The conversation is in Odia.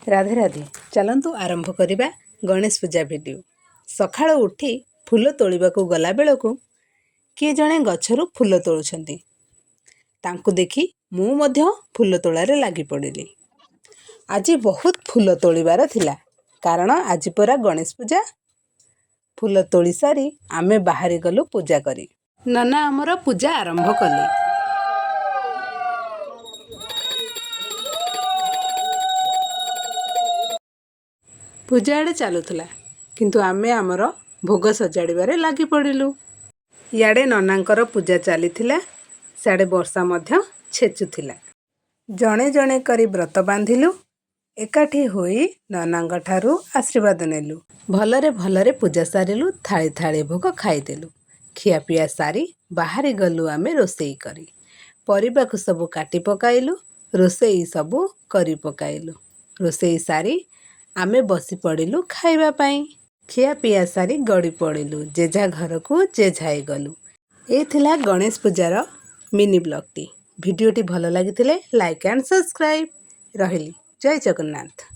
ରାଧେ ରାଧେ। ଚାଲନ୍ତୁ ଆରମ୍ଭ କରିବା ଗଣେଶ ପୂଜା ଭିଡ଼ିଓ। ସକାଳୁ ଉଠି ଫୁଲ ତୋଳିବାକୁ ଗଲାବେଳକୁ କିଏ ଜଣେ ଗଛରୁ ଫୁଲ ତୋଳୁଛନ୍ତି। ତାଙ୍କୁ ଦେଖି ମୁଁ ମଧ୍ୟ ଫୁଲ ତୋଳାରେ ଲାଗି ପଡ଼ିଲି। ଆଜି ବହୁତ ଫୁଲ ତୋଳିବାର ଥିଲା, କାରଣ ଆଜି ପରା ଗଣେଶ ପୂଜା। ଫୁଲ ତୋଳି ସାରି ଆମେ ବାହାରି ଗଲୁ ପୂଜା କରି। ନନା ଆମର ପୂଜା ଆରମ୍ଭ କଲେ। ପୂଜା ଆଡ଼େ ଚାଲୁଥିଲା, କିନ୍ତୁ ଆମେ ଆମର ଭୋଗ ସଜାଡ଼ିବାରେ ଲାଗି ପଡ଼ିଲୁ। ଇଆଡ଼େ ନନାଙ୍କର ପୂଜା ଚାଲିଥିଲା, ସିଆଡ଼େ ବର୍ଷା ମଧ୍ୟ ଛେଚୁଥିଲା। ଜଣେ ଜଣେ କରି ବ୍ରତ ବାନ୍ଧିଲୁ, ଏକାଠି ହୋଇ ନନାଙ୍କ ଠାରୁ ଆଶୀର୍ବାଦ ନେଲୁ। ଭଲରେ ଭଲରେ ପୂଜା ସାରିଲୁ, ଥାଳି ଥାଳି ଭୋଗ ଖାଇଦେଲୁ। ଖିଆପିଆ ସାରି ବାହାରି ଗଲୁ ଆମେ ରୋଷେଇ କରି। ପରିବାକୁ ସବୁ କାଟି ପକାଇଲୁ, ରୋଷେଇ ସବୁ କରି ପକାଇଲୁ। ରୋଷେଇ ସାରି ଆମେ ବସି ପଡ଼ିଲୁ ଖାଇବା ପାଇଁ। ଖିଆପିଆ ସାରି ଗଡ଼ି ପଡ଼ିଲୁ ଯେଝା ଘରକୁ, ଯେଝାଇ ଗଲୁ। ଏ ଥିଲା ଗଣେଶ ପୂଜାର ମିନି ବ୍ଲଗ୍ଟି। ଭିଡ଼ିଓଟି ଭଲ ଲାଗିଥିଲେ ଲାଇକ୍ ଆଣ୍ଡ ସବସ୍କ୍ରାଇବ୍। ରହିଲି, ଜୟ ଜଗନ୍ନାଥ।